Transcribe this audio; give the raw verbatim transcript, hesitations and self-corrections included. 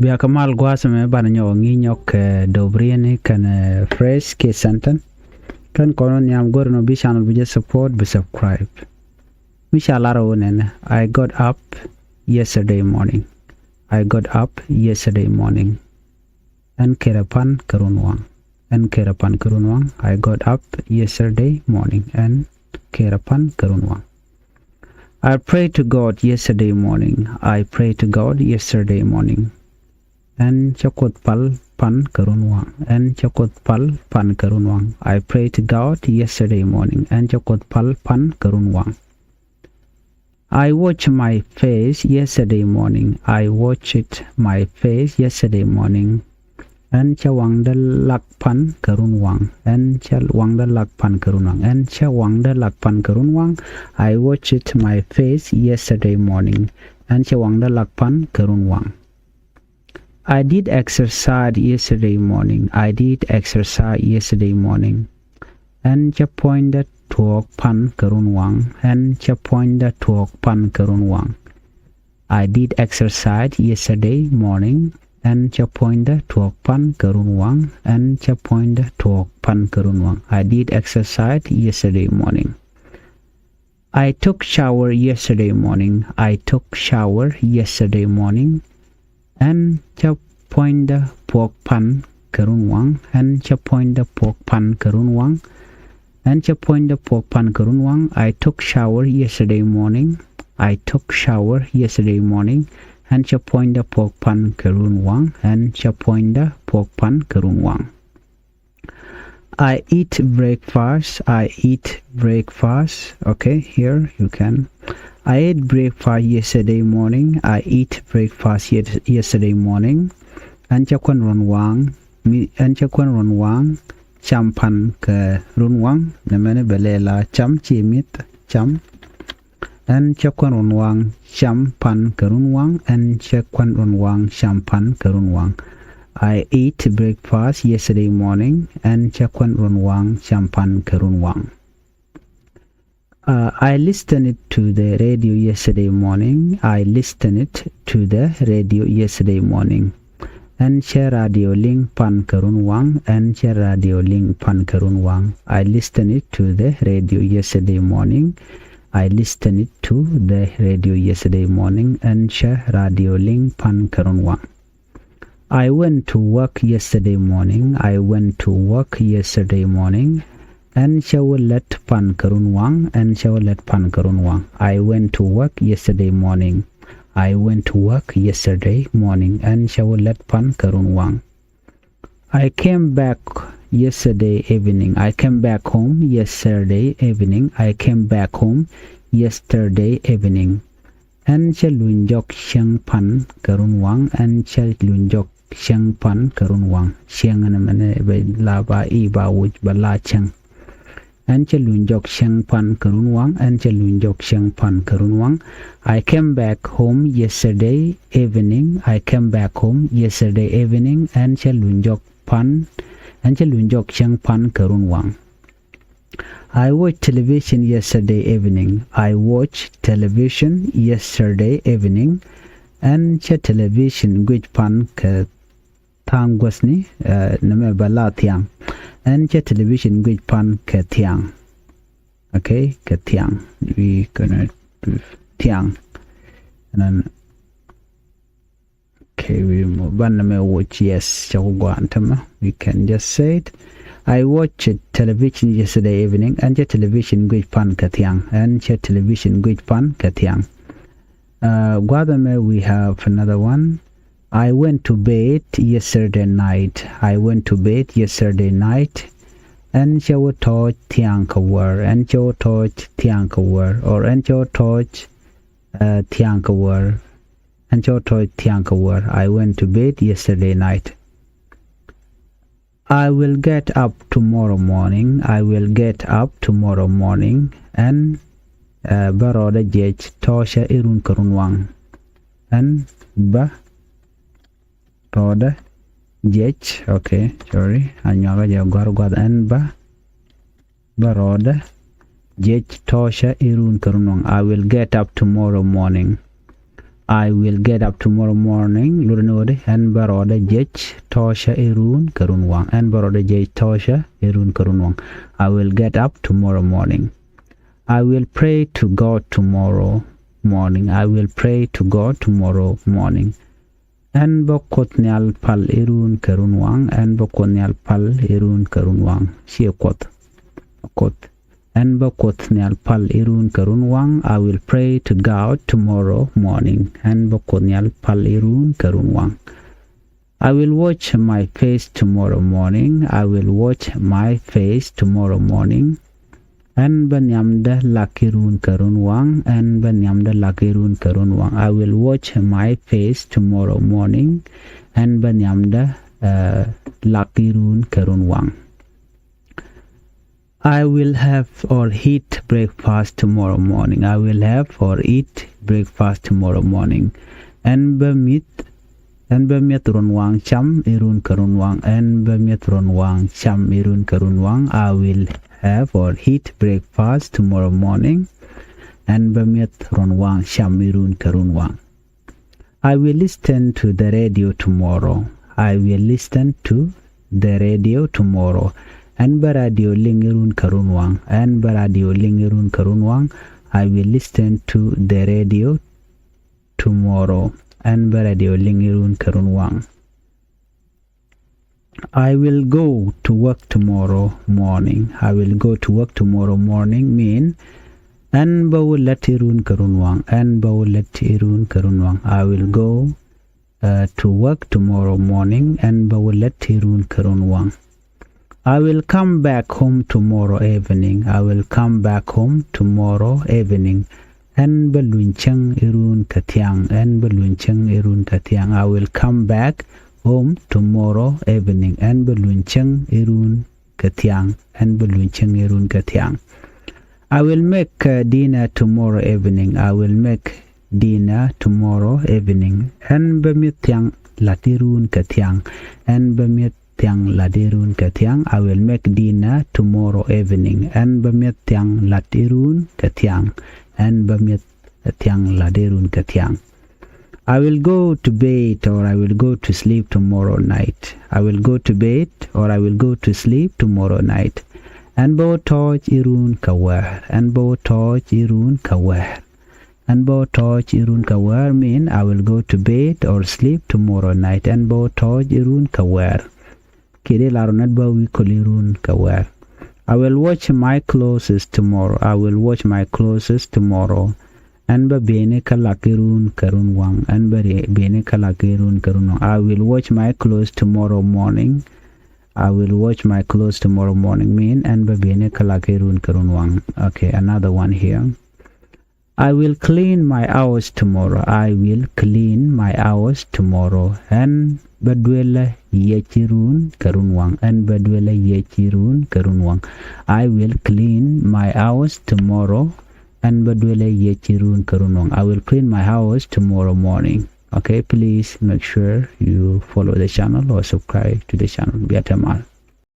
Bia kɛ mal gua̱a̱th ɛmɛ banɛ nyɔk ŋi̱i̱c nyɔk kɛ do̱briɛni kɛnɛ phrase kiɛ sentence. Kɛn kɔn wä nhiam go̱rɛ nɔ bi channel bi jɛ support bi subscribe. Mi ca lar ɣöö nɛnɛ, I got up yesterday morning. I got up yesterday morning. Ɛn kërɛ pan kɛ run waŋ. Ɛn kërɛ pan kɛ run waŋ. I got up yesterday morning. Ɛn kërɛ pan kɛ run waŋ. I prayed to God yesterday morning. I prayed to God yesterday morning. Ɛn cä Kuoth pal pan kɛ run waŋ. Ɛn cä Kuoth pal pan kɛ run waŋ. I prayed to God yesterday morning. Ɛn cä Kuoth pal pan kɛ run waŋ. I washed my face yesterday morning. I washed my face yesterday morning. Ɛn cä waŋdä lak pan kɛ run waŋ. Ɛn cä waŋdä lak pan kɛ run waŋ. Ɛn cä waŋdä lak pan kɛ run waŋ. I washed my face yesterday morning. Ɛn cä waŋdä lak pan kɛ run waŋ. I did exercise yesterday morning. I did exercise yesterday morning. Ɛn cä puɔ̱nydä tuɔɔk pan kɛ run waŋ. Ɛn cä puɔ̱nydä tuɔɔk pan kɛ run waŋ. I did exercise yesterday morning. Ɛn cä puɔ̱nydä tuɔɔk pan kɛ run waŋ. Ɛn cä puɔ̱nydä tuɔɔk pan kɛ run waŋ. I did exercise yesterday morning. I took shower yesterday morning. I took shower yesterday morning. Ɛn cä puɔ̱nydä puɔk pan kɛ run waŋ. Ɛn cä puɔ̱nydä puɔk pan kɛ run waŋ. Ɛn cä puɔ̱nydä puɔk pan kɛ run waŋ. I took shower yesterday morning. I took shower yesterday morning. Ɛn cä puɔ̱nydä puɔk pan kɛ run waŋ. Ɛn cä puɔ̱nydä puɔk pan kɛ run waŋ. I eat breakfast. I eat breakfast. Okay, here you can. I ate breakfast yesterday morning. I eat breakfast yet yesterday morning. Ɛn cä kuän run waŋ. Mi ɛn cä kuän run waŋ. Cam pan kɛ run waŋ. Nɛ mɛni bɛ lɛ la cam ci mit cam. Ɛn cä kuän run waŋ cam pan kɛ run waŋ. Ɛn cä kuän run waŋ cam pan kɛ run waŋ. I ate breakfast yesterday morning. Ɛn cä kuän run waŋ cam pan kɛ run waŋ. Uh, I listened to the radio yesterday morning. I listened to the radio yesterday morning. Ɛn cä radio liŋ pan kɛ run waŋ. Ɛn cä radio liŋ pan kɛ run waŋ. I listened to the radio yesterday morning. I listened to the radio yesterday morning. Ɛn cä radio liŋ pan kɛ run waŋ. I went to work yesterday morning. I went to work yesterday morning. Ɛn cä wä lät pan kɛ run waŋ. Ɛn cä wä lät pan kɛ run waŋ. I went to work yesterday morning. I went to work yesterday morning. Ɛn cä wä lät pan kɛ run waŋ. I came back yesterday evening. I came back home yesterday evening. I came back home yesterday evening. Ɛn cä luny jɔk cieŋ pan kɛ run waŋ. Ɛn cä luny jɔk cieŋ pan kɛ run waŋ. Cieŋ ɛn mɛnɛ bɛ la ba i ba wuc ba la cieŋ. Ɛn cä luny jɔk cieŋ pan kɛ run waŋ. Ɛn cä luny jɔk cieŋ pan kɛ run waŋ. I came back home yesterday evening. I came back home yesterday evening. Ɛn cä luny jɔk pan. Ɛn cä luny jɔk cieŋ pan kɛ run waŋ. I watched television yesterday evening. I watched television yesterday evening. Ɛn cä television guic pan kɛ tha̱a̱ŋ guäthni. Nɛmɛ bɛ la thiaŋ. Ɛn cä television guic pan kɛ thiaŋ. Okay, kɛ thiaŋ. We gonna thiaŋ. And then Okay, we move. Ban nɛ mɛ watch, yes, cɛ ku guan tämɛ. We can just say it. I watched television yesterday evening. Ɛn cɛ television guic pan kɛ thiaŋ. Ɛn cɛ television guic pan kɛ thiaŋ. Uh, gua̱dhɛ mɛ, we have another one. I went to bed yesterday night. I went to bed yesterday night. Ɛn cɛ wä tɔɔc thiaŋ kɛ wäär. Ɛn cɛ wä tɔɔc thiaŋ kɛ wäär. Or ɛn cɛ wä tɔɔc uh, thiaŋ kɛ wäär. Ɛn cɛ wä tɔɔc thiaŋ kɛ wäär. I went to bed yesterday night. I will get up tomorrow morning. I will get up tomorrow morning. Ɛn uh, bä rɔɔdɛ jiɛc tɔɔcä i̱ run kɛ run waŋ. Ɛn bä rɔɔdä jiɛc. Okay, sorry. A nyuakä jɛ gɔ̱a̱r gua̱th. Ɛn bä bä rɔɔdä jiɛc tɔɔcä i̱ run kɛ run waŋ. I will get up tomorrow morning. I will get up tomorrow morning. Lurɛ ni ɣöö di, ɛn bä rɔɔdɛ jiɛc tɔ̱ɔ̱cä iruun kɛ run waŋ. Ɛn bä rɔɔdɛ jiɛc tɔ̱ɔ̱cä iruun kɛ run waŋ. I will get up tomorrow morning. I will pray to God tomorrow morning. I will pray to God tomorrow morning. Ɛn bä Kuoth Nhial pal iruun kɛ run waŋ. Ɛn bä Kuoth Nhial pal iruun kɛ run waŋ. Ciɛ Kuoth. Kuoth. Ɛn bä Kuoth Nhial pal iruun kɛ run waŋ. I will pray to God tomorrow morning. Ɛn bä Kuoth Nhial pal iruun kɛ run waŋ. I will wash my face tomorrow morning. I will wash my face tomorrow morning. Ɛn bä nhiamdä lak iruun kɛ run waŋ. Ɛn bä nhiamdä lak iruun kɛ run waŋ. I will wash my face tomorrow morning. Ɛn bä nhiamdä lak iruun kɛ run waŋ. I will have or eat breakfast tomorrow morning. I will have or eat breakfast tomorrow morning. Ɛn bä mi̱th, ɛn bä mi̱th run waŋ cam iruun kɛ run waŋ. Ɛn bä mi̱th run waŋ cam iruun kɛ run waŋ. I will have or eat breakfast tomorrow morning. Ɛn bä mi̱th run waŋ cam iruun kɛ run waŋ. I will listen to the radio tomorrow. I will listen to the radio tomorrow. Ɛn bä radio liŋ iruun kɛ run waŋ. Ɛn bä radio liŋ iruun kɛ run waŋ. I will listen to the radio tomorrow. Ɛn bä radio liŋ iruun kɛ run waŋ. I will go to work tomorrow morning. I will go to work tomorrow morning mean ɛn bä wä lät iruun kɛ run waŋ. Ɛn bä wä lät iruun kɛ run waŋ. I will go uh, to work tomorrow morning. Ɛn bä wä lät iruun kɛ run waŋ. I will come back home tomorrow evening. I will come back home tomorrow evening. Ɛn bä luny cäŋ iruun kɛ thiaŋ. Ɛn bä luny cäŋ iruun kɛ thiaŋ. I will come back home tomorrow evening. Ɛn bä luny cäŋ iruun kɛ thiaŋ. Ɛn bä luny cäŋ iruun kɛ thiaŋ. I will make uh, dinner tomorrow evening. I will make dinner tomorrow evening. Ɛn bä mi̱th thiaŋ la̱t iruun kɛ thiaŋ. Ɛn bä mi̱th thiaŋ la̱t iruun kɛ thiaŋ. I will make dinner tomorrow evening. Ɛn bä mi̱th thiaŋ la̱t iruun kɛ thiaŋ. Ɛn bä mi̱th thiaŋ la̱t iruun kɛ thiaŋ. I will go to bed or I will go to sleep tomorrow night. I will go to bed or I will go to sleep tomorrow night. Ɛn bä wä tɔ̱ɔ̱c iruun kɛ wäär. Ɛn bä wä tɔ̱ɔ̱c iruun kɛ wäär. Ɛn bä wä tɔ̱ɔ̱c iruun kɛ wäär mean I will go to bed or sleep tomorrow night. Ɛn bä wä tɔ̱ɔ̱c iruun kɛ wäär. Kiɛ dee lar ɔ nɛt bä wi̱i̱ köl iruun kɛ wäär. I will wash my clothes tomorrow. I will wash my clothes tomorrow. Ɛn bä beni kä lak iruun kɛ run waŋ. Ɛn bä beni kä lak iruun kɛ run waŋ. I will wash my clothes tomorrow morning. I will wash my clothes tomorrow morning mean ɛn bä beni kä lak iruun kɛ run waŋ. Okay, another one here. I will clean my house tomorrow. I will clean my house tomorrow. Ɛn bä duelä yiëë ci run kɛ run waŋ. Ɛn bä duelä yiëë ci run kɛ run waŋ. I will clean my house tomorrow. Ɛn bä duelä yiëë ci run kɛ run waŋ. I will clean my house tomorrow morning. Okay, please make sure you follow the channel or subscribe to the channel. Bia te mal.